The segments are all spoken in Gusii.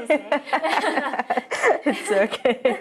say. It's okay.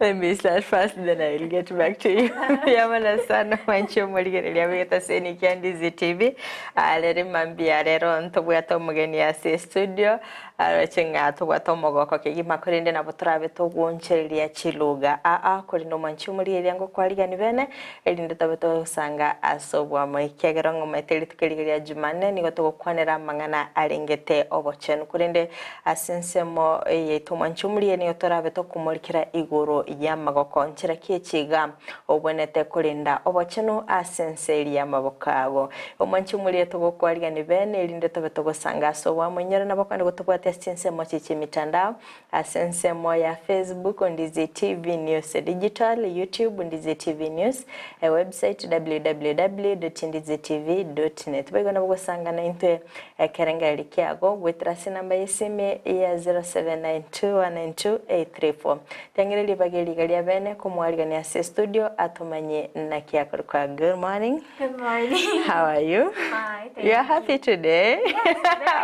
Let me start first then I will get back to you. Mbuya sana mwanche omorigereria bweta seni kia Ndizi TV. Ah, rero mambia rero ntobwate omogeni ase studio aroche ng'a tobwate omogoko kegima korende nabo torabe togoonchereria chiluga aa korende omwanche omorigereria ngokwarigani bene erinde tobe togosanga ase obwamo ekiagera ng'omaete rituko eriga ria Jumanne nigo togokwanera amang'ana arengete obochenu korende ase ensemo yaito omwanche omorigereria nigo torabe tokomorikera igoro y'amagoko nchera ki echi iga obwenerete korenda obochenu ase ense eria y'amaboko ago. Omwanche omorigereria togokwarigani bene erinde tobe togosanga ase obwamo inyore nabo kande gotobwate ase chinsemo chie chi'emitandao ase ensemo ya Facebook Ndizi TV News Digital, YouTube Ndizi TV News, ewebsite www.ndizitv.net. Boigo nabo gosanga naintwe ekerengererio kiago goetera ase enamba y'esimi ya 0792192834. Tiang'ire ribaga eri iga ria bene komwarigania ase estudio atomanye naki akorokwa. Good morning. Good morning. How are you? Fine, thank You are happy today? Yes, very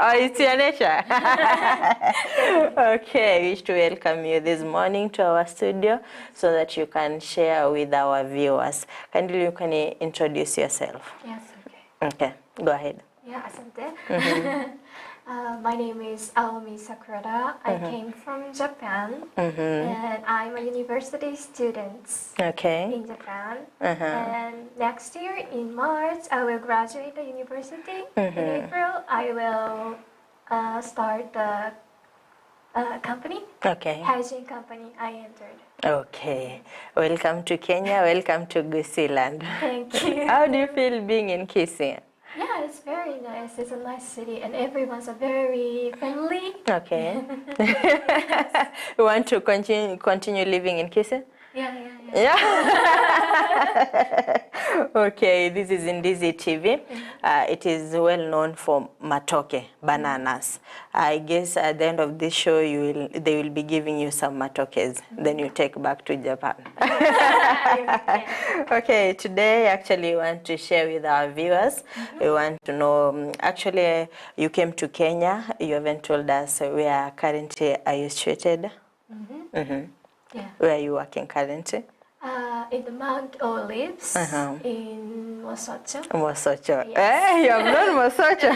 Oh, it's your nature. Okay, I wish to welcome you this morning to our studio so that you can share with our viewers. Kindly you can introduce yourself. Yes, okay. Okay, go ahead. Yeah, asante. My name is Aomi Sakurada. I came from Japan and I'm a university student in Japan. And next year in March, I will graduate the university. In April, I will start the company, hygiene company I entered. Okay. Welcome to Kenya. Welcome to Gusiiland. Thank you. How do you feel being in Kisii? Yeah, it's very nice. It's a nice city and everyone's a very friendly. Okay. You want to continue living in Kisii? Yeah. Yeah. Okay, this is Ndizi TV. It is well known for matoke, bananas. I guess at the end of this show, they will be giving you some matokes. Then you take back to Japan. Okay, today actually we want to share with our viewers. We want to know, actually you came to Kenya. You haven't told us where currently are you situated? Yeah. Where are you working currently? In the Mount Olives in Mosocho. Mosocho. Yes. You have known Mosocho.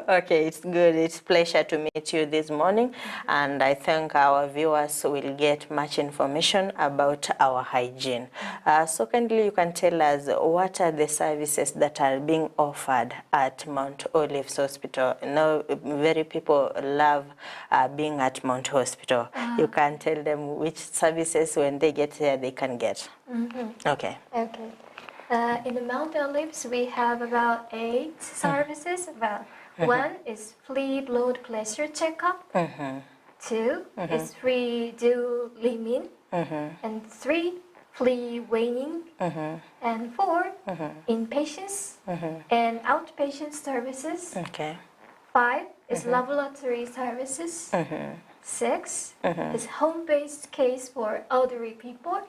Okay, it's good. It's pleasure to meet you this morning. And I think our viewers will get much information about our hygiene. So kindly you can tell us what are the services that are being offered at Mount Olives Hospital. Now, very people love being at Mount Hospital. You can tell them which services when they get there they can get. Okay. Okay. In the Mount Olives, we have about 8 services. Well, 1 is free blood pressure checkup. 2 is free delimin. And 3, free weighing. And 4, inpatients and outpatient services. 5 is laboratory services. 6 is home-based case for elderly people.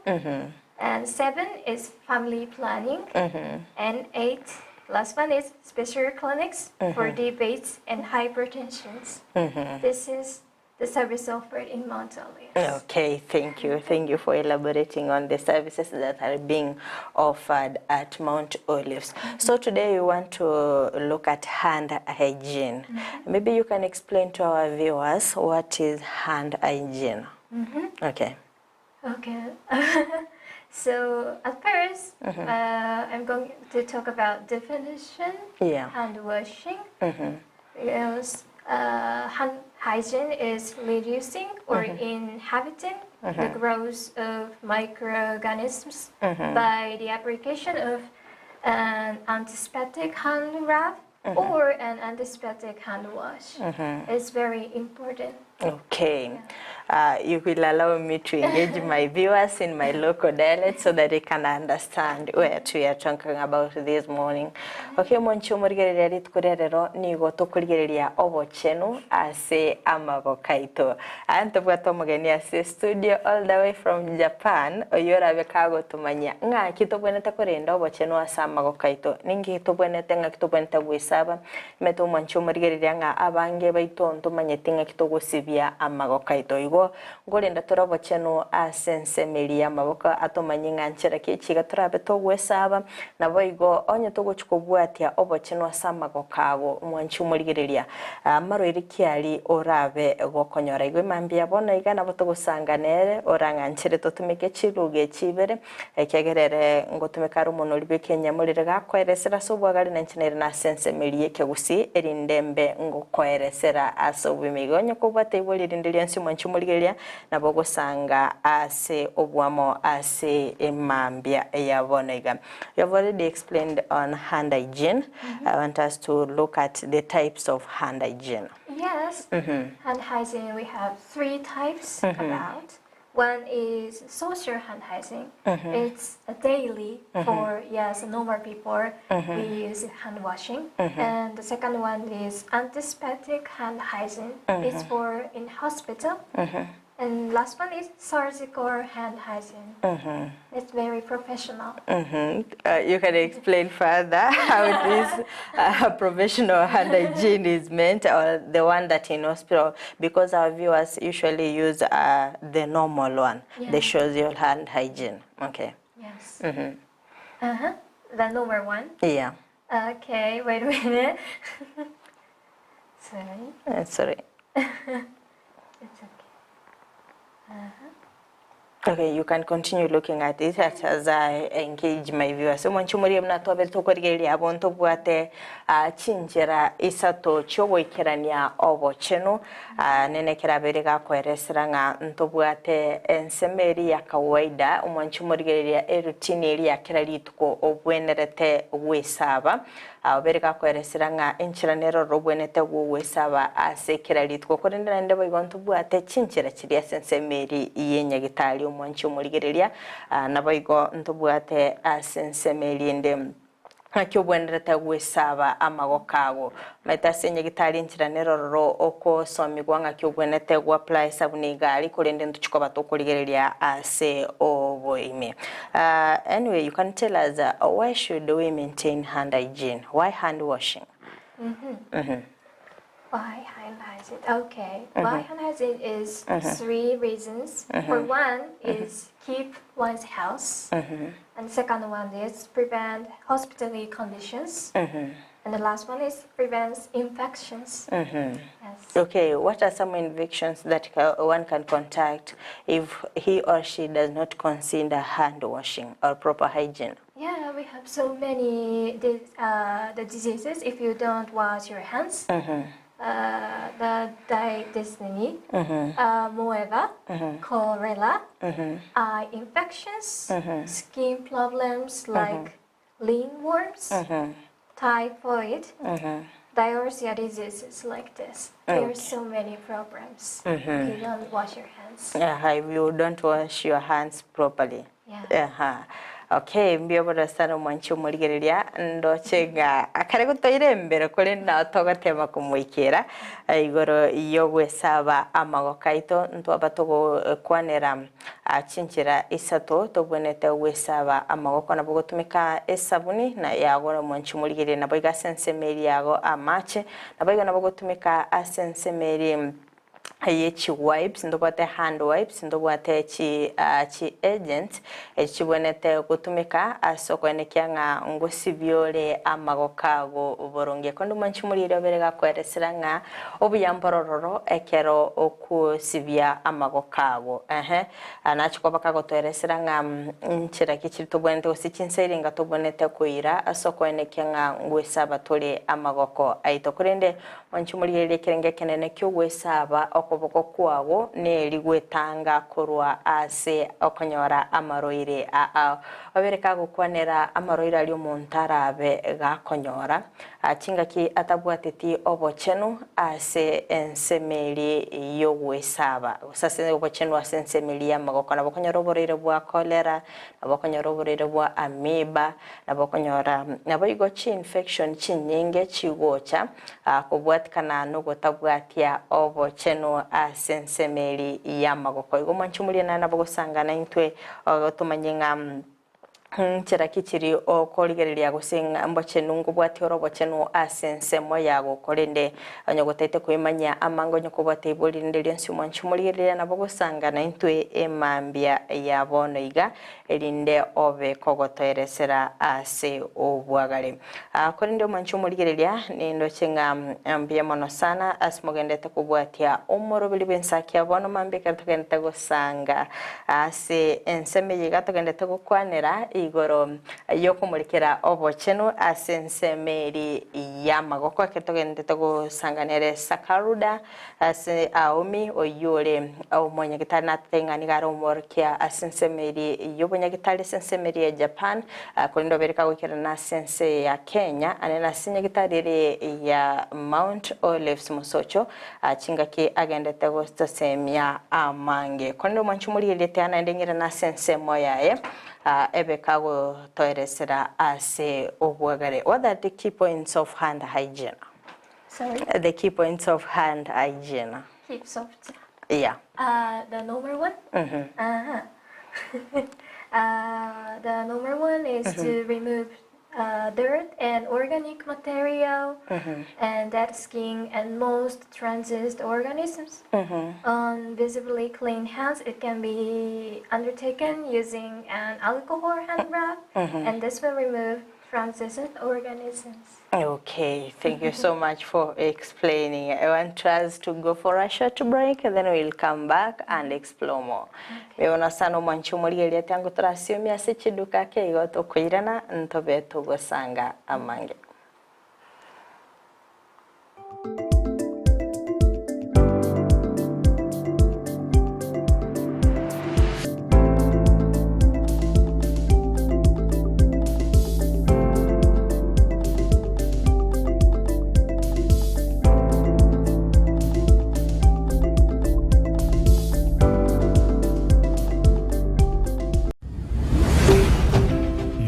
And 7 is family planning. And 8, last one is special clinics for diabetes and hypertension. This is the service offered in Mount Olives. Okay, thank you. Thank you for elaborating on the services that are being offered at Mount Olives. So today we want to look at hand hygiene. Maybe you can explain to our viewers what is hand hygiene. Okay. Okay. So at first, I'm going to talk about definition, hand washing. Because hand hygiene is reducing or inhibiting the growth of microorganisms by the application of an antiseptic hand rub or an antiseptic hand wash. It's very important. Okay. You will allow me to engage my viewers in my local dialect so that they can understand what we are talking about this morning. Okay, mwancho morigereria rituko ria rero nigo tokorigereria obochenu ase amaboko aito. Antobwate omogeni ase studio all the way from Japan oyo orabe kagotumanyia ng'aki tobwenerete korenda obochenu ase amaboko aito ninki tobwenerete ng'aki tobwenerete goisaba. gwesaba. Omanyete omwanchi omorigereria ng'a abange baito ntomanyeti ng'aki togosibia amagoko aito. Igo nkorenda tore obochenu ase ensemo eria y'amaboko atomanye ng'a nchera ki echiga torabe togwesaba. Naboigo onye togochia kobwatia obochenu ase amagoko ago, omwanchi omorigereria, amarwaire ki aria orabe gokonyora. Igo mambia bono iga nabo togosanga nere orang'anchere totumeke chiluga echi ibere, Ekiagera ere ngotumeka are omonori bw'ekenyamorero gakoeresera ase obwagare na inche nere nase ensemo eria y'ekegusii, erinde mbe ngokoeresera ase obogima. Igo onye kobwate ibori rinde rionsi omwanche omorigereria, nabo ogosanga ase oboamo ase emambia ya bono iga. You have already explained on hand hygiene. I want us to look at the types of hand hygiene. Yes, hand hygiene we have three types about. One is social hand hygiene. It's a daily for yes normal people. We use hand washing. And the second one is antiseptic hand hygiene. It's for in hospital. And last one is surgical hand hygiene. It's very professional. You can explain further how this professional hand hygiene is meant, or the one that in hospital, because our viewers usually use the normal one, the social hand hygiene. Okay. Yes. The normal one? Yeah. Okay, wait a minute. Sorry. Sorry. It's okay. Okay, you can continue looking at it as I engage my viewers. Omwanchi omoria buna twabere tokorigereria abwo ntobwate chinchera isato chiogoikerania obochenu nene kerabere gakoeresera ng'a ntobwate ensemo eria ya kawaida omwanchi omorigereria erutini eria ya kera rituko obwenerete gwesaba Obere gakoeresera ng'a enchera nere ororo obwenerete gogwesaba ase kera rituko, korende naende boigo ntobwate chinchera chiria ase ensemo eri y'enyagitari omwanchi omorigereria, naboigo ntobwate ase ensemo eri ende ng'aki obwenerete gwesaba amagoko ago. Omanyete ase enyagitari enchera nere ororo okosomigwa ng'aki obwenerete go apply esabuni iga aria korende ntochi koba tokorigereria ase oboime. Anyway you can tell us why should we maintain hand hygiene? Why hand washing? Why hand hygiene? Okay. Why hand hygiene is three reasons. For one is keep one's health. And second one is prevent hospital conditions. And the last one is prevents infections. Yes. Okay, what are some infections that one can contact if he or she does not consider hand washing or proper hygiene? Yeah, we have so many the diseases if you don't wash your hands. The destiny, moreover, cholera, eye infections, skin problems like ringworms, typhoid, diarrhea diseases like this. There are so many problems if you don't wash your hands. Yeah, if you don't wash your hands properly. Yeah. Aha. Okay, mbuya bono sana omwanchi omorigereria ndoche ng'a akare gotoire embere korende nao togotema komoikera igoro yogwesaba amagoko aito ntwaba togokwanera chinchera isato tobwenerete gwesaba amagoko nabo gotumeka esabuni na yago omwanchi omorigereria nabo iga ase ensemo eria yago amache nabo igo nabo gotumeka ase ensemo eria ye chi wipes ntobwate hand wipes ntobwate chi chi agents echi chibwenerete gotumeka ase okoenekia ng'a ngosibia ore amagoko ago boronge. Korende omwanchi omoriri obere gakoeresera ng'a obuya mborororo ekero okosibia amagoko ago ehe nachi koba kagotoeresera ng'a nchera ki chiri tobwenerete gose chinsa erenga tobwenerete koira ase okoenekia ng'a ngwesaba tore amagoko aito. Korende Mwanche morigererie ekerengo ekenene ki'ogwesaba okoboko kwago neri gwetanga korwa ase okonyora amarwaire aa. Obere kagokwanera amarwaire aria omonto arabe gakonyora chingaki atabwateti obochenu ase ensemo eria y'ogwesaba, gose ase obochenu ase ensemo eria y'amagoko. Nabo okonyora oborwaire bwa cholera, nabo okonyora oborwaire bwa amoeba, Nabo okonyora naboigo chi-infection chinyinge chigocha kobwatikana nogotabwatia obochenu ase ensemo eri y'amagoko. Igo mwanche omorie naye nabo gosangana intwe tomanye ng'a. Nchera ki chiri okorigereria gose ng'a mbochenu nkobwatia ore obochenu ase ensemo yago? Korende onye gotaete koimanyia amange onye kobwate ibori rinde rionsi omwanchi omorigereria nabo gosanga naintwe emambia ya bono iga, erinde obe kogotoeresera ase obwagare. Korende omwanchi omorigereria, nindoche ng'a mbuya mono sana ase mogenderete kobwatia omoroberi bw'ensaki ya bono mambia ekero togenderete gosanga ase ensemo eye iga togenderete gokwanera igoro y'okomorekera obochenu ase ensemo eri y'amagoko ekero togenderete gosanga nere Sakaruda ase Aomi oyio ore omonyagitari natotebie ng'a nigo are omworokia ase ensemo eri y'obonyagitari ase ensemo eri ya Japan korende obeire kagoikerana ase ense ya Kenya ane nase nyagitari ere ya Mount Olives Mosocho Chingaki agendete gotosemia amange. Korende omwanchi omorigererie tiga naende ng'irane ase ensemo yaye, ebe kagotoeresera ase obwagare. What are the key points of hand hygiene? Sorry? The key points of hand hygiene. Keep soft. Yeah. The number one? Uh-huh. The number one is to remove dirt and organic material and dead skin and most transient organisms. On visibly clean hands, it can be undertaken using an alcohol hand rub, and this will remove transient organisms. Okay, thank you so much for explaining. I want us to go for a short break and then we'll come back and explore more. Mbuya sana omwanchi omorigereria tiango torasiomia ase chiduka ake igo tokoirana ntobe togosanga amange.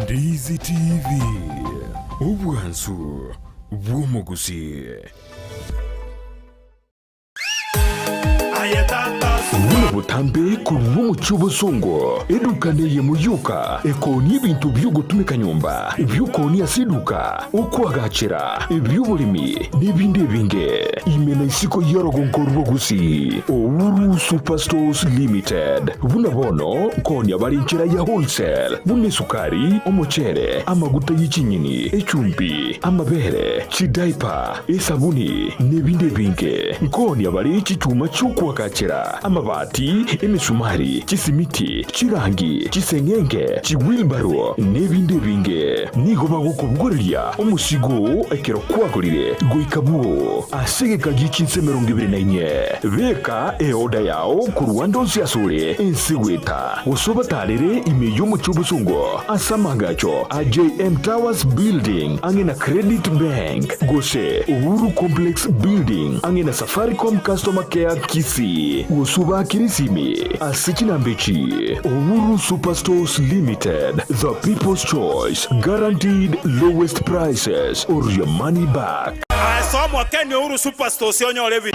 Ndizi TV, obwansu bw'omogusii. Buna botambe korwa omochie obosongo, eduka neyemo yoka ekoonia ebinto bi'ogotumeka nyomba, ebi'okoonia ase eduka, okoagachera, ebi'oboremi, na ebinde ebinge. Ime na isiko y'orogongo rwa Gusii, Uhuru Superstores Limited. Buna bono nkoonia bare enchera ya wholesale, buna esukari, omochere, amaguta ye chinyeni, echumbi, amabere, chidaipa, esabuni, na ebinde ebinge. Nkoonia bare chichuma chi'okoagachera, amabati, emesumari, chisimiti, chirangi, chiseng'enge, chiwheelbarrow, na ebinde ebinge. Nigo bagokobogoreria omosigo oo ekero kwagorire goika bwoo ase egeka gie chinsa 24. Beka eoda yao korwa ande onsi asore ense goeta, gose obatarere ime y'omochie obosongo ase amaagacho a JM Towers Building ang'e na Credit Bank, gose Uhuru Complex Building ang'e na Safaricom Customer Care Kisii, gose obaakere esimi ase chinamba echi, Uhuru Superstores Limited, the people's choice, guaranteed lowest prices or your money back. Ase omokeni Uhuru Superstores onyore ebi.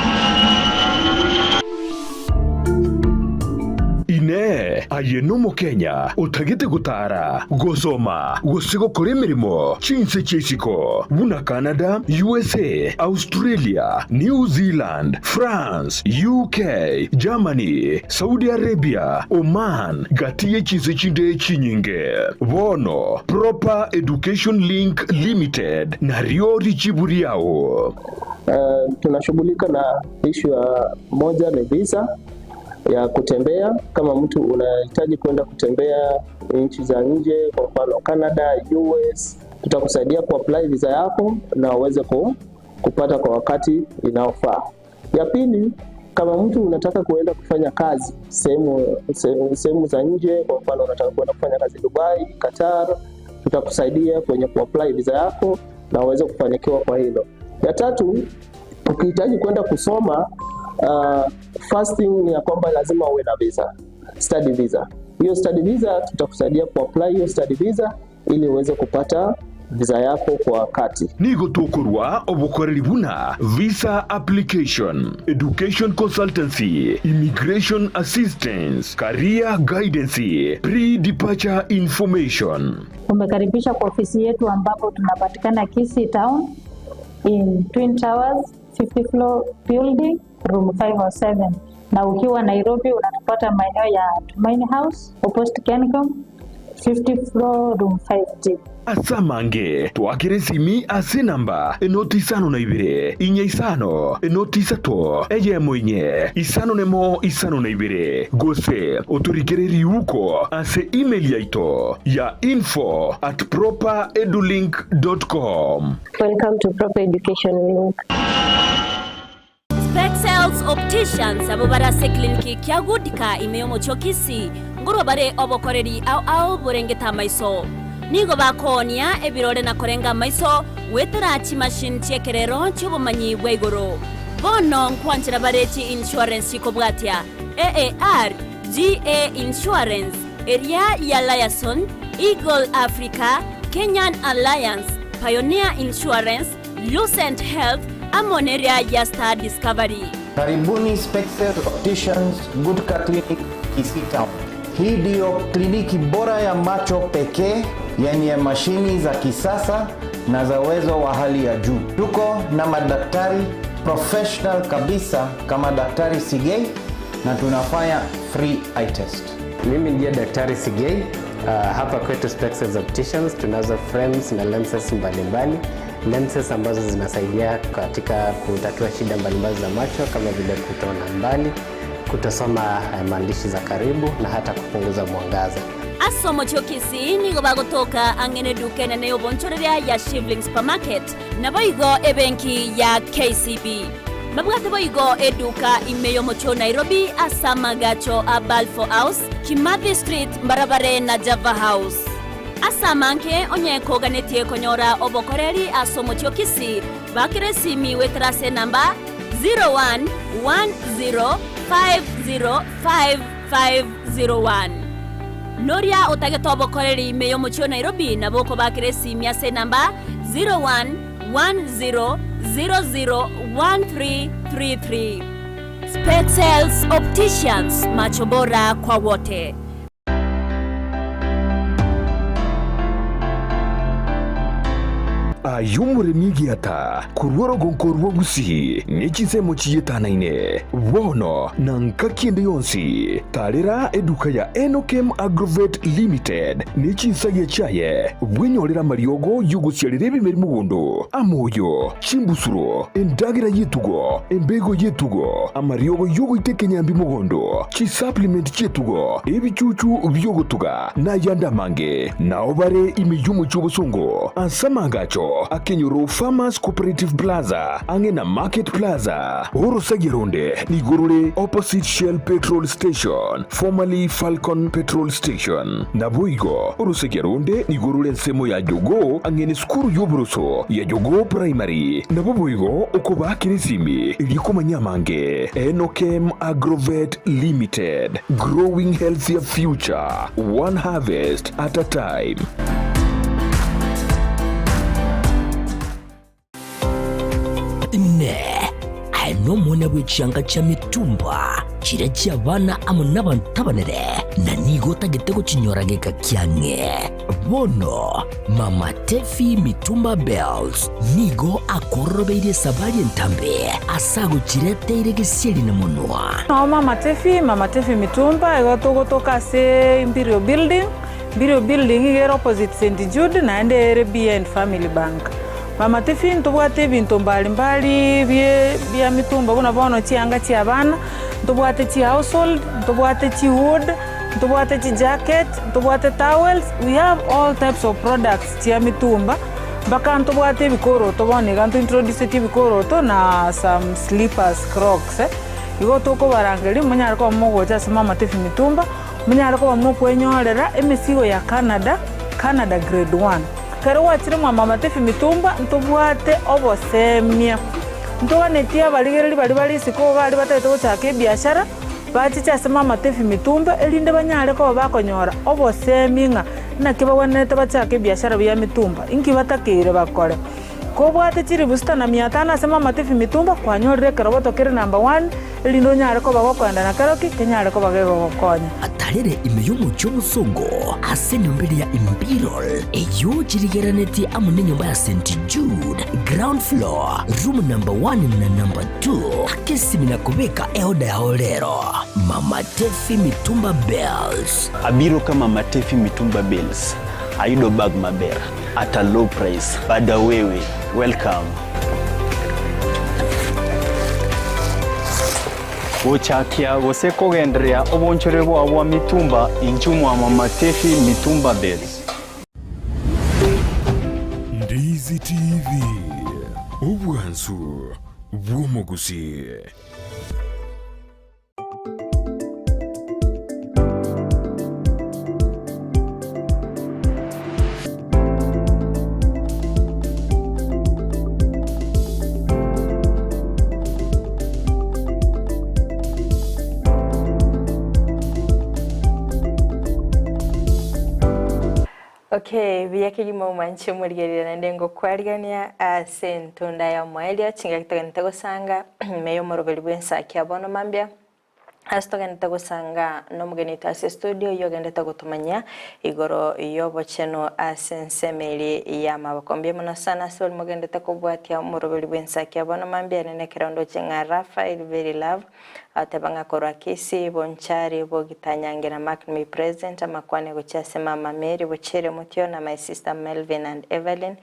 Inee! Aye n'Omokenya otagete gotaara, gosoma, gose gokora emeremo chinse chia isiko, buna Canada, USA, Australia, New Zealand, France, UK, Germany, Saudi Arabia, Oman, gati ye chinse chinde chinyinge? Bono Proper Education Link Limited nario richibu riao. Tunashughulika na ishu ya moja ni visa ya kutembea. Kama mtu unahitaji kwenda kutembea nchi za nje, kwa mfano Canada, US, tutakusaidia kuapply visa yako na uweze kupata kwa wakati inaofaa. Ya pili, kama mtu unataka kuenda kufanya kazi sehemu za nje, kwa mfano unataka kuenda kufanya kazi Dubai, Qatar, tutakusaidia kwenye kuapply visa yako na uweze kufanikiwa kwa hilo. Ya tatu, ukihitaji kwenda kusoma, first thing ni ya kwamba lazima uwe na visa, study visa. Hiyo study visa tutakusaidia kuapply hiyo study visa ili uweze kupata visa yako kwa wakati. Nigo tokorua obokoreri buna visa application, education consultancy, immigration assistance, career guidance, pre-departure information. Umekaribishwa kwa ofisi yetu ambapo tunapatikana Kisii Town in Twin Towers 50 floor building room 507, na ukiwa Nairobi unatupata maeneo ya Tumaini House opposite Kencom 50 floor room 5G. Ase amange twakere esimi ase enamba enoti isano na ibere, inya isano, enoti isato, eyemo inye, isano nemo isano na ibere, gose otorikere riuko ase email yaito ya info at properedulink dot com. Welcome to Proper Education Link. Spexels Opticians abwo bare ase eclinic kia Goodka ime y'omochie o Kisii nkorwa bare obokoreri ao ao borengete amaiso. Nigo bakoonia ebirore na korenga amaiso goetera chimachine chi'ekerero chi'obomanyi bwa igoro. Bono nkwanchera bare chi insurance chikobwatia AAR, GA Insurance, eria ya Liaison, Eagle Africa, Kenyan Alliance, Pioneer Insurance, Lucent Health, amo neria ya Star Discovery. Karibuni Spexel Opticians Gutka Clinic Kisii Town. Hii ndiyo kliniki bora ya macho pekee yenye mashini za kisasa na za uwezo wa hali ya juu. Tuko na madaktari professional kabisa kama Daktari Sigei na tunafanya free eye test. Mimi ndiye Daktari Sigei. Hapa kwetu Spexels Opticians tunazo frames na lenses mbalimbali. Lenses ambazo zinasaidia katika kutatua shida mbalimbali za macho kama vile kutoona mbali, kutosoma maandishi za karibu na hata kupunguza mwangaza. Ase omochie o Kisii nigo bagotoka ang'e neduka enene y'obonchoreria ya Shivling Supermarket, naboigo ebenki ya KCB. Babwate boigo eduka ime y'omochie o Nairobi ase amagacho a Balfour House, Kimathi Street mbarabare na Java House. Ase amange onye koganetie konyora obokoreri ase omochie o Kisii, bakera esimi goetera ase enamba 0110505501. Noria otagete obokoreri ime y'omochie o Nairobi nabo okobakera esimi ase enamba 0110001333. Spexels Opticians, macho bora kwa wote. Aye omoremi egiata, korwa orogonko rwa Gusii ne chinsemo chiyetanaine, bono na nkaki ende yonsi, tarera eduka ya Enokem Agrovet Limited ne chinsagia chiaye, bwenyorere amariogo y'ogosiarera ebimeri mogondo, amoyo, chimbusuro, endagera y'etugo, embego y'etugo, amariogo y'ogoita ekenyambi mogondo, chisupplement chi'etugo, ebichuchu bi'ogotuga, na ayande amange. Nao bare ime y'omochie obosongo ase amaagacho akenyoro Farmers Cooperative Plaza ang'e na Market Plaza. Orosagia ronde nigo rore opposite Shell Petrol Station, formerly Falcon Petrol Station. Naboigo orosagia ronde nigo rore ensemo ya Jogoo ang'e nesukuru y'oboroso ya Jogoo Primary. Nabo boigo okobaakera esimi erio komanya amange. Enokem Agrovet Limited, growing healthier future, one harvest at a time. Inee! Aye nomwana bwe chianga chia mitumba chiria chi'abana amo nabanto abanene, na nigo otagete gochinyora geka kiang'e? Bono Mama Tefi Mitumba Bells nigo akororobeirie esabari entambe ase agochireteire gesieri na monwa. Nao Mama Tefi, Mama Tefi Mitumba, igo togotoka ase Imperial Building, Imperial Building iga ere opposite St Jude naende ere behind Family Bank. Mama Tefi ntobwate ebinto mbali mbali bie bia mitumba buna bono chianga chia abana, ntobwate chi household, ntobwate chi wood, ntobwate chi jacket, ntobwate towels, we have all types of products chia mitumba mpaka ntobwate ebikoroto bono iga nto introduceti ebikoroto na some slippers crocs eh. Igo tokobarangeria monyare koba mogocha ase Mama Tefi Mitumba, monyare koba mokwenyorera emesigo ya Canada, Canada grade one. Ekero gwachire mwa Mama Tefi Mitumba ntobwate obosemia. Ntoganetie abarigereria baria bare isiko iga aria batagete gochaka ebiashara, bachiche ase Mama Tefi Mitumba erinde banyare koba bakonyora obosemia ng'a Naki bagwenerete bachake ebiashara bia mitumba? Inki batakeire bakore? Kobwate chilifu sita na mia tano ase Mama Tiffy Mitumba, kwanyorire ekeroboto kere number one, erinde onyare koba gokoenda na keroki, kenyare koba gegogokonya. Atarere ime y'omochie omosongo ase enyomba eria ya Imperial, eyio chirigeranetie amo nenyomba ya St. Jude, ground floor, room number one na number two, ake esimi na kobeka eoda yao rero. Mama Teffy Mitumba Bells. Abiro ka Mama Teffy Mitumba Bales, ayudo bag maber at a low price. Bada wewe, welcome. Gochakia gose kogendereria obonchore bwao bwa mitumba inchuo mwa Mama Teffy Mitumba Bales. Ndizi TV, obwansu bw'omogusii. Okay, buya kegima omwanche omorigereria naende ngokwarigania ase entunda ya omoerio chingaki togenete gosanga ime y'omoroberi bw'ensaki ya bono mambia ase togenete gosanga nomogeni oito ase estudio oyio ogendete gotomanyia igoro y'obochenu ase ensemo eria y'amaboko. Mbuya mono sana ase baria mogendete kobwatia omoroberi bw'ensaki ya bono mambia ere nekero ndoche ng'a Raphael Very Love Agateba ng'a korwa Kisii, Bonchari, Bogitanyange na Mark me present amakwane gochia ase mama Mary Bochere Mutio na my sister Melvin and Evelyn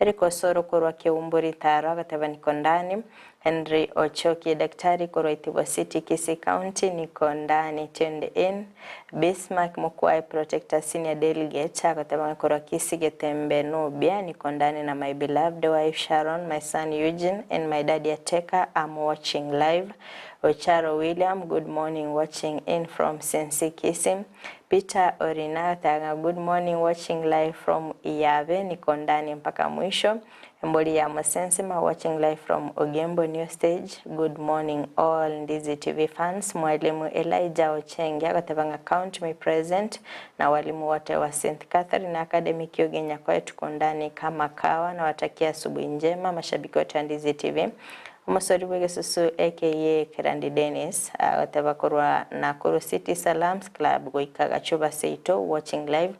Eric Osoro korwa Keumbu Ritaro agateba niko ndani Henry Ochoki Daktari korwa Itibo City Kisii County niko ndani tuned in Bismarck Mukwai Protector Senior Delegate agateba ng'a korwa Kisii Getembe Nubia niko ndani na my beloved wife Sharon my son Eugene and my daddy Ateka am watching live Ocharo William good morning watching in from Sensi Kisii Peter Orina agateba ng'a good morning watching live from Iyabe niko ndani mpaka mwisho Embori ya Mosensima watching live from Ogembo New Stage good morning all Ndizi TV fans Mwalimu Elijah Ochenge agateba ng'a count me present na walimu wote wa St Catherine Academy Kiuge Nyakoe tuko ndani kama kawa nawatakia asubuhi njema mashabiki wote wa Ndizi TV Omosori bw'egesusu aka Kerandi Dennis agoteba korwa Nakuru City Salams Club goika Gachuba Seito watching live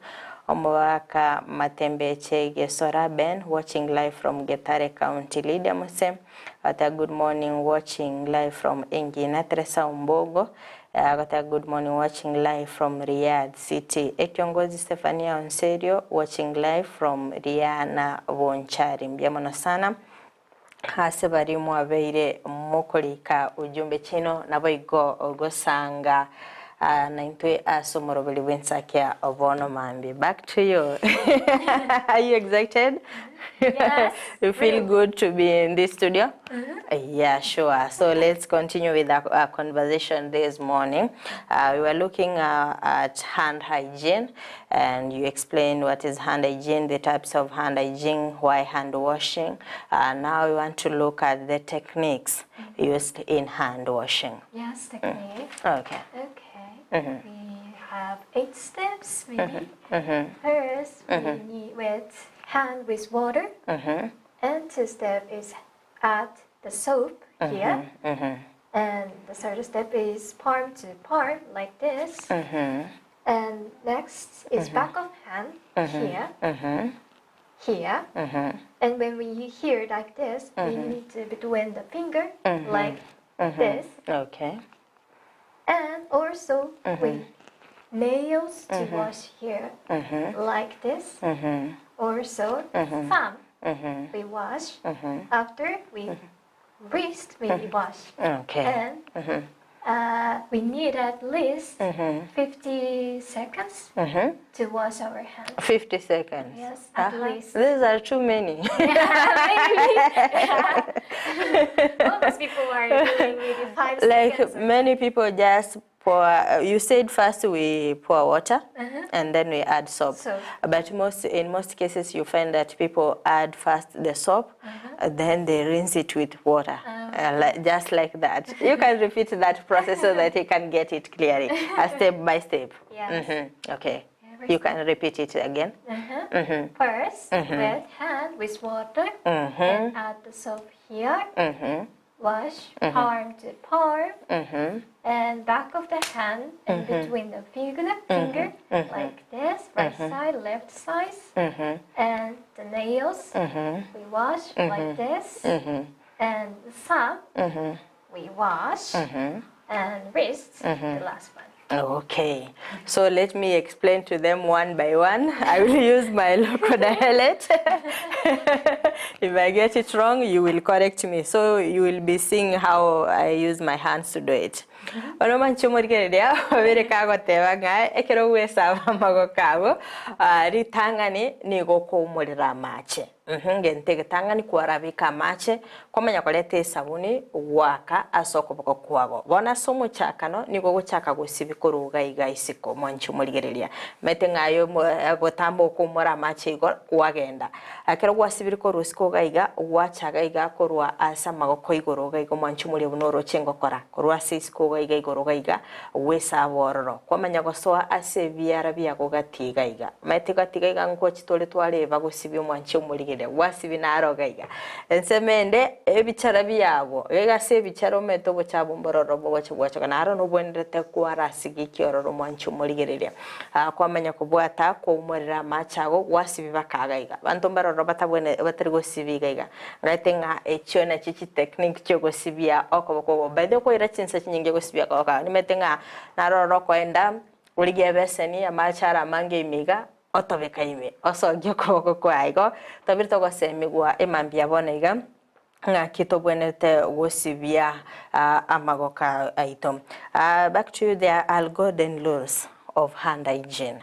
Omogaka Matembe Chegesora Ben watching live from Getare County Lydia Mose agoteba good morning watching live from Engina Teresa Ombogo agoteba good morning watching live from Riyadh City Ekiongozi Stephania Onserio watching live from Riana Bonchari mbuya mono sana Ase baria mwabeire mokorika ujumbe chiaino, naboigo gosanga naintwe ase omoroberi bw'ensakia bono mambia. Back to you. Are you excited? Yes. You feel really. good to be in this studio? Yeah, sure. So let's continue with our conversation this morning. We were looking at hand hygiene, and you explained what is hand hygiene, the types of hand hygiene, why hand washing. Now we want to look at the techniques used in hand washing. Yes, technique. Okay. Okay. We have 8 steps, maybe. First, we need wet hand with water. And 2 step is add the soap here. And the third step is palm to palm, like this. And next is back of hand here, here. And when we hear like this, we need to between the finger like this. And also with nails to wash here, like this. Also thumb we wash. After we wrist we wash. And we need at least 50 seconds to wash our hands. 50 seconds. Yes, at least. These are too many. Yeah, maybe. Most people are doing maybe 5 Like seconds. many people just pour, you said first we pour water and then we add soap. Soap. But in most cases you find that people add first the soap, then they rinse it with water, just like that. You can repeat that process so that you can get it clearly, step by step. Yes. Okay. You can repeat it again. First, wet hand with water. Then add the soap here. Wash palm to palm and back of the hand and between the finger, finger like this, right side, left side, and the nails we wash like this, and the thumb we wash, and wrist the last one. Okay, so let me explain to them one by one. I will use my local dialect. If I get it wrong, you will correct me. So you will be seeing how I use my hands to do it. Ono manchomorigereria obere kagoteba ng'a ekero gwesaba amagoko ago ritang'ani nigo okoumorera amache. Ngente egetang'ani kwarabeka amache kwamanya koreta esabuni gwaka ase okoboko kwago. Bono ase omochakano nigo ogochaka gosibia korwa iga iga isiko mwanche omorigereria. Omanyete ng'a aye botambe okoumora amache igo kwagenda. Ekero gwasibire korwa isiko iga iga gwacha iga iga korwa ase amagoko igoro iga iga mwanche omoria buna oroche ngokora. Korwa ase isiko iga iga igoro iga iga gwesaba ororo. Kwamanya gosoa ase ebiara biago gati iga iga. Omanyete gati iga iga ngochi tore twareba gosibia omwanche omorigereria gwasibia naro iga iga. Ensemo ende ebichara biago, iga ase ebichara omanyete obochabu mbororo bogocha bwachoka naro nobwenerete kwarasigia ekiororo omwanche omorigereria. Kwamanya kobwata kwaumorera amache ago gwasibia baka iga iga. Abanto mbaroro batabwene batari gosibia iga iga. Ngaete ng'a echio nachio chitechnique chiogosibia okoboko ogo. By the way okoira chinsa chinyinge gosibia okoboko ago nimanyete ng'a naroro okoenda origie ebeseni amache are amange ime iga otobeka ime osokie okoboko kwaye. Igo twabire togosemigwa emambia bono iga ng'aki tobwenerete gosibia amagoko aito. Back to you there are golden rules of hand hygiene.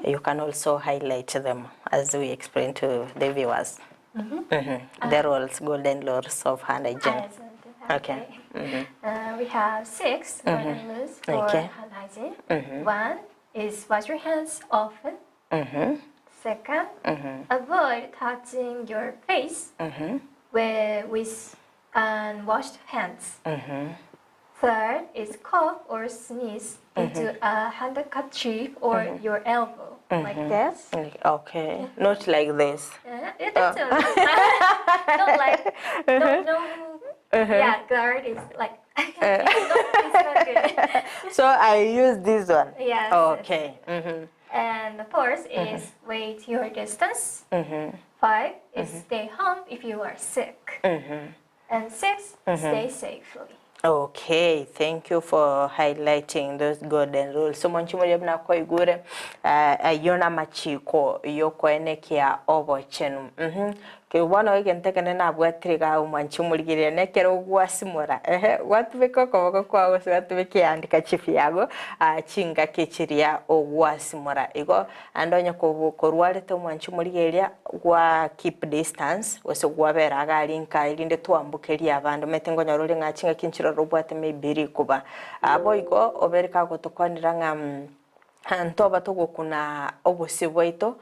You can also highlight them as we explain to the viewers. The rules, golden rules of hand hygiene. Okay. We have 6 golden rules for hand hygiene. 1 is wash your hands often. 2nd, avoid touching your face with unwashed hands. 3rd is cough or sneeze into a handkerchief or your elbow, like this. Okay, not like this. It is not like, no, no. Yeah, guard is like, no, it's not good. So I use this one. Yes. Okay. And the 4th is wait your distance. 5 is stay home if you are sick. And 6, stay safely. Okay, thank you for highlighting those golden rules. So mwanchi buna koigure ayio na amachiko yokoenekia obochenu. Bono egento ekene nabwatire iga omwanchi omorigereria nekero gwasimora ehe gwatubeka okoboko kwago gose gwatubeka ehandkerchief yago chingaki chiria ogwasimora. Igo ande onye korwarete omwanchi omorigereria gwa keep distance gose gwabera iga aria nka erinde twambukeria abande omanyete nkonyora ore ng'a chingaki nchiroro obwate maybe rikuba. Boigo obere kagotokwanera ng'a ntoba togokuna obosio bwaito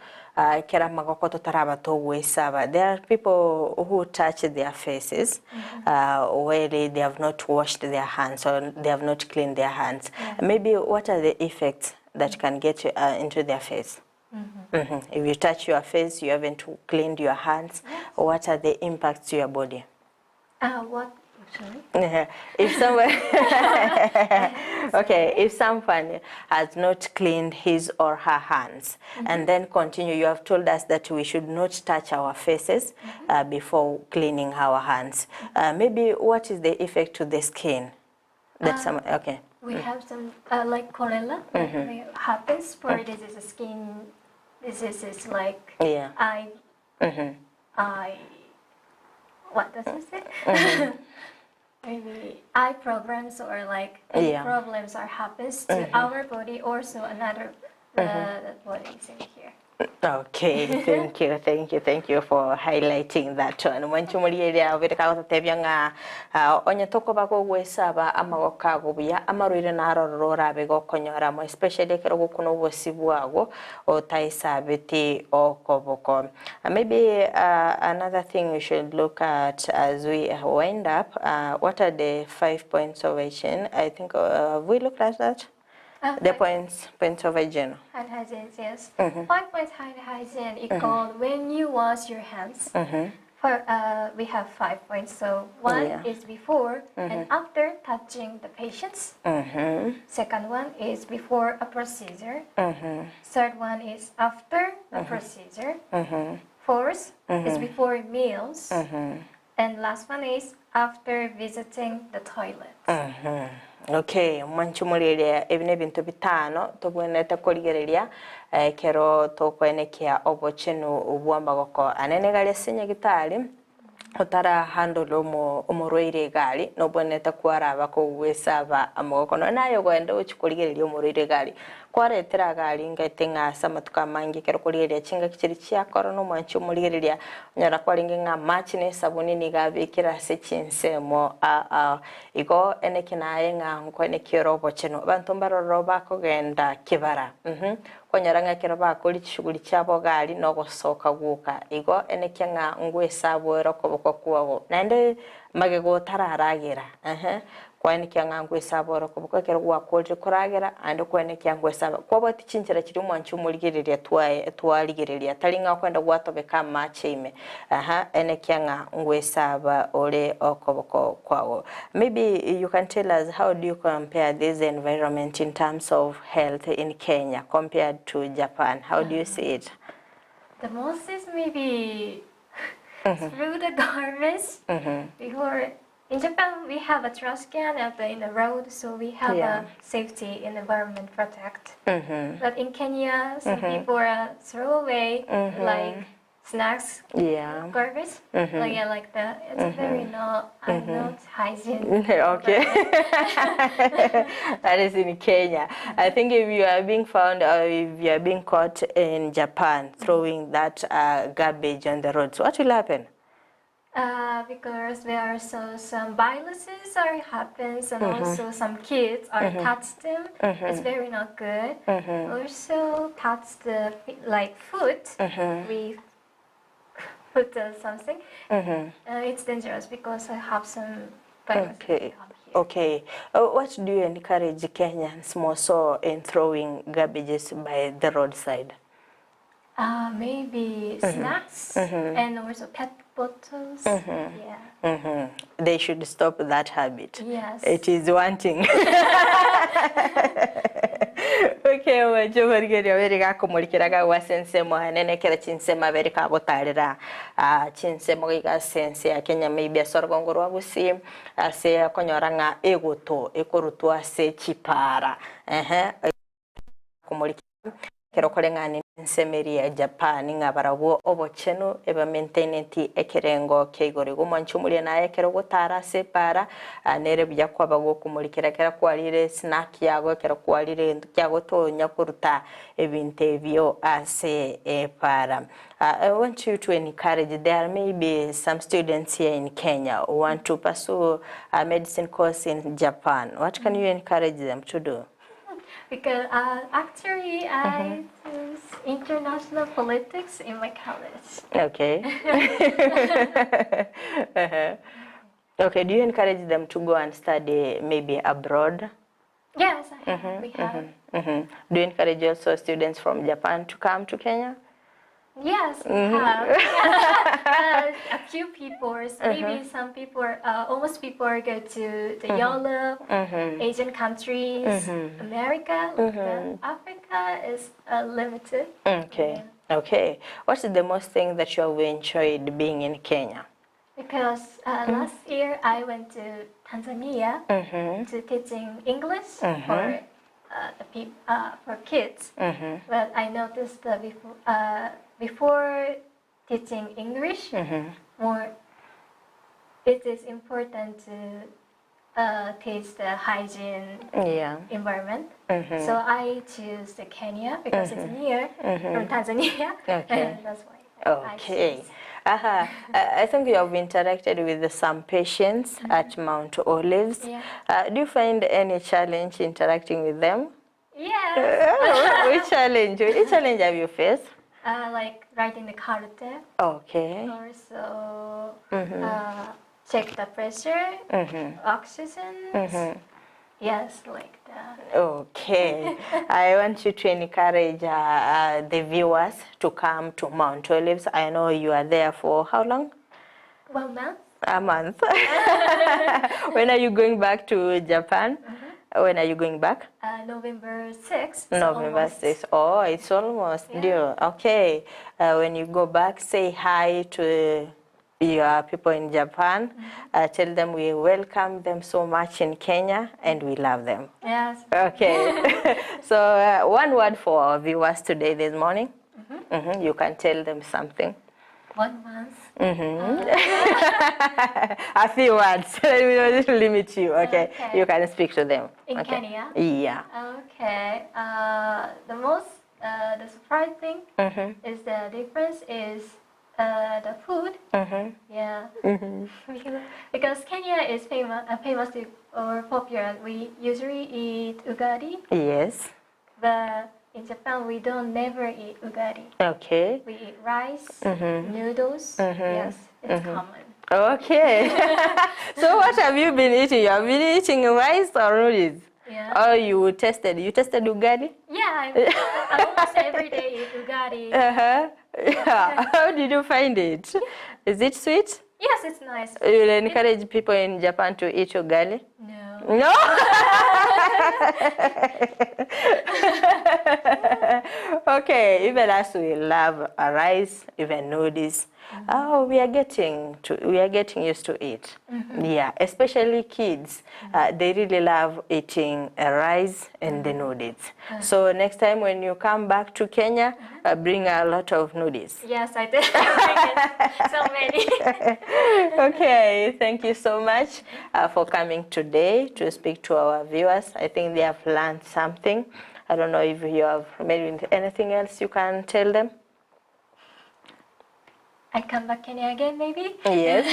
ekero amagoko totaraba togoesaba. There are people who touch their faces where they have not washed their hands or they have not cleaned their hands. Maybe what are the effects that can get into their face? If you touch your face, you haven't cleaned your hands, what are the impacts to your body? What? Sorry? If someone okay, if someone has not cleaned his or her hands and then continue, you have told us that we should not touch our faces before cleaning our hands. Maybe what is the effect to the skin? That some okay. We have some like cholera happens for this is a skin diseases like eye, eye. What does it say? Maybe eye problems or like any problems are happens to our body also another body is in here. Okay, thank you, thank you, thank you for highlighting that one. Mwanchi omorigereria obere kagototebia ng'a onye tokoba gogwesaba amagoko ago buya amarwaire narororo orabe gokonyora mo especially ekero gokuna obosi bwago otaesabeti okoboko. Maybe another thing we should look at as we wind up, what are the 5 points of hygiene? I think have we looked at that? The points of hygiene. Hand hygiene, yes. 5 points hand hygiene is called when you wash your hands. For we have 5 points. So one is before and after touching the patients. Second one is before a procedure. Third one is after a procedure. Fourth is before meals. And last one is after visiting the toilet. Okay, mwanchumuliria ebi nebinto bitano tobwenerete korigereria ekero tokwenekia obochenu bwa amagoko anene gari ase nyagitari otara handle omorwaire egari nobwenerete kwaraba kogwesaba amagoko nonye naye ogenda gochia korigereria omorwaire egari kwaretera agari ngaete ng'a ase amatuko amange ekero okorigereria chingaki chiria chiakora na omwanchi omorigereria onyora kwarenge ng'a amache na esabuni nigo abekire ase chinsemo aa igo eneki naye ng'a nkweneki ore obochenu abanto mbaroro bakogenda kibara kwanyora ng'a ekero bakoria chishughuli chiabo gari na ogosoka gwoka igo enekia ng'a ngwesabu ere okoboko kwago naende magega otararagera kwaenekia ng'a ngwesaba ore okoboko ekero gwakorire koragera naende kwaenekia ngwesaba kwabwati chinchera chiria omwanchi omorigereria twae twarigereria tari ng'a okwenda gwatobeka amache ime enekia ng'a ngwesaba ore okoboko kwago. Maybe you can tell us how do you compare this environment in terms of health in Kenya compared to Japan? How do you see it? The most is maybe through the garbage. Before in Japan we have a trash can at the, in the road, so we have a safety and environment protect. But in Kenya, some people throw away like snacks, garbage, like yeah, like that. It's very not not hygiene. Okay, that is in Kenya. I think if you are being found or if you are being caught in Japan throwing that garbage on the roads, what will happen? Because there are so some viruses are happens and also some kids are touch them. It's very not good. Also touch the like foot. We put something. It's dangerous because I have some viruses. Okay. Okay. What do you encourage Kenyans more so in throwing garbages by the roadside? Maybe snacks and also pet bottles. Yeah. They should stop that habit. Yes. It is wanting. Okay, wacho barigeri abere gakomurikiraga gwa sensemo hanene kera chinsemo abere kagotarera chinsemo giga sense ya Kenya maybe ase orugongo rwa Gusii ase okonyora ng'a egoto ekorutwa ase chipara ehe komurikera ekero koreng'ani ensemeri ya Japan ng'a barabwo obochenu eba maintaineti ekerengo kia igoro igo omwanchi omoria naye ekero ogotara ase epara nere buya kwaba gokomurikera ekero kwarire snack yago ekero kwarire egento kiago tonya koruta ebinto ebio ase epara. I want you to encourage, there may be some students here in Kenya who want to pursue a medicine course in Japan. What can you encourage them to do? Because actually I choose international politics in my college. Okay. Okay, do you encourage them to go and study maybe abroad? Yes, I have. We have. Do you encourage also students from Japan to come to Kenya? Yes, we have. A few people, maybe some people, almost people are go to the Europe, Asian countries, America, like that. Africa is limited. Okay. Okay. What is the most thing that you have enjoyed being in Kenya? Because last year I went to Tanzania to teaching English for the for kids. But I noticed that before teaching English, more it is important to teach the hygiene environment. So I choose the Kenya because it's near from Tanzania. Okay. And that's why. I Okay. choose. I think you have interacted with some patients at Mount Olives. Yeah. Do you find any challenge interacting with them? Yes. Which challenge? Which challenge have you faced? Like writing the carte. Okay. Also, check the pressure, oxygen, Yes, like that. Okay. I want you to encourage the viewers to come to Mount Olives. I know you are there for how long? One month. A month. When are you going back to Japan? When are you going back? November 6th. So November almost. 6th. Oh, it's almost due. Okay. When you go back, say hi to your people in Japan. Tell them we welcome them so much in Kenya and we love them. Yes. Okay. So one word for our viewers today this morning. You can tell them something. 1 month. A few words. Let me not limit you. Okay. Okay. You can speak to them. In okay. Kenya? Yeah. Okay. The most the surprise thing is the difference is the food. Yeah. Because Kenya is famous or popular. We usually eat ugali. Yes. But in Japan, we don't never eat ugali. Okay. We eat rice, noodles. Yes, it's common. Okay. So what have you been eating? You have been eating rice or noodles? Yeah. Oh, you tested. You tested ugali? Yeah, I almost every day eat ugali. Yeah. How did you find it? Is it sweet? Yes, it's nice. You will encourage people in Japan to eat ugali? No. No? Okay, even us, we love rice, even noodles. Oh, we are getting used to it. Yeah, especially kids. They really love eating rice and the noodles. So next time when you come back to Kenya, bring a lot of noodles. Yes, I did. So many. Okay, thank you so much for coming today to speak to our viewers. I think they have learned something. I don't know if you have maybe anything else you can tell them. I come back Kenya again, maybe? Yes.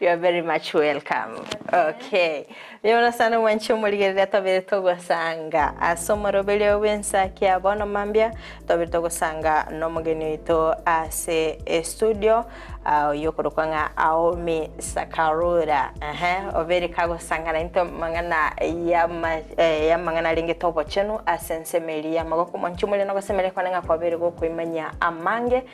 You are very much welcome. Okay. Niona sana mwancho muligerera twabere togosanga asomoro bele obensa kia bono mambia twabere togosanga no mugeni wito ase studio yokorokwa nga Aomi Sakarura. Obere kagosanga na into mangana ya ya mangana ringe tobo chenu asensemeli ya magoko mwancho muli nogosemele kwananga kwabere gokwimanya amange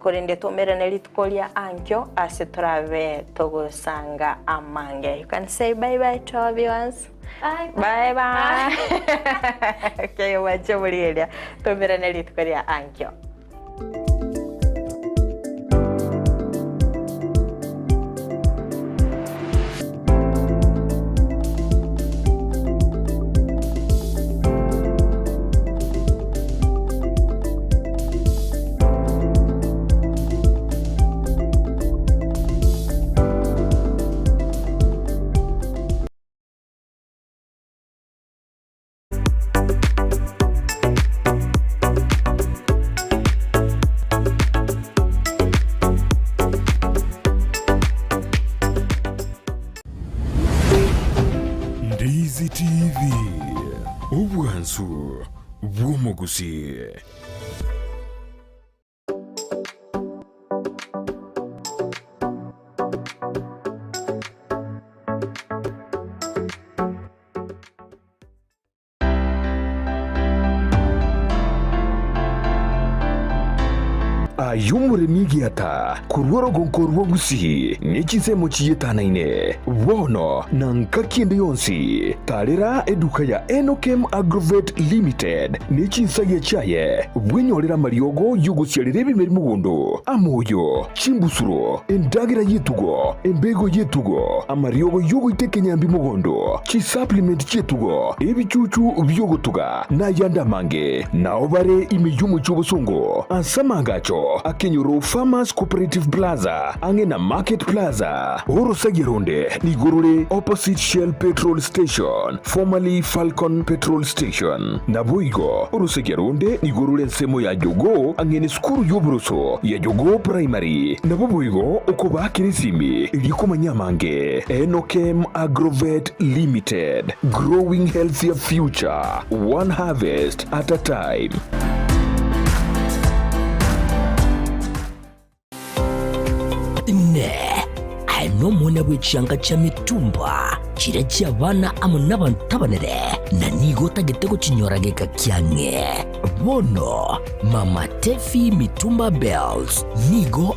korende tumerane rituko ria ankyo ase turabe togosanga amange. You can say bye bye to our viewers. Bye bye bye. Okay, mwancho muli tumerane rituko ria ankyo. Ndizi TV obwansu bw'omugusi. Ayumuremi giata kurwaro gonkorwa gusi n'ikisemo kiyetanaine bono na nkakinde yonsi tarera eduka ya Enokem Agrovet Limited n'ekinsagia kyaye bwenyorera mariogo yugusyarira ebimeri mugondo amoyo chimbusuro endagira yitugo embego yitugo amariogo yuguiteka enyambi mugondo chisupplement chitugo ebichuchu byogutuga n'ayandi nao bare imiyumu cy'obusungu asamangacho Akenyoro Farmers Cooperative Plaza ange na Market Plaza Orosagironde Nigorore opposite Shell Petrol Station formerly Falcon Petrol Station Naboigo Orosagironde Nigorore nsemo ya Jogo ange ni skuru y'oburuso ya Jogo Primary Naboboigo okoba kirisimi ilikomanya-mange Enokem Agrovet Limited, growing healthier future one harvest at a time. Ne. Aye nomwana bw'echianga chia mitumba, chiria chi'abana amo nabanto abanene, na nigo otagete gochinyora geka kiang'e. Bono, Mama Tefi Mitumba Bells nigo.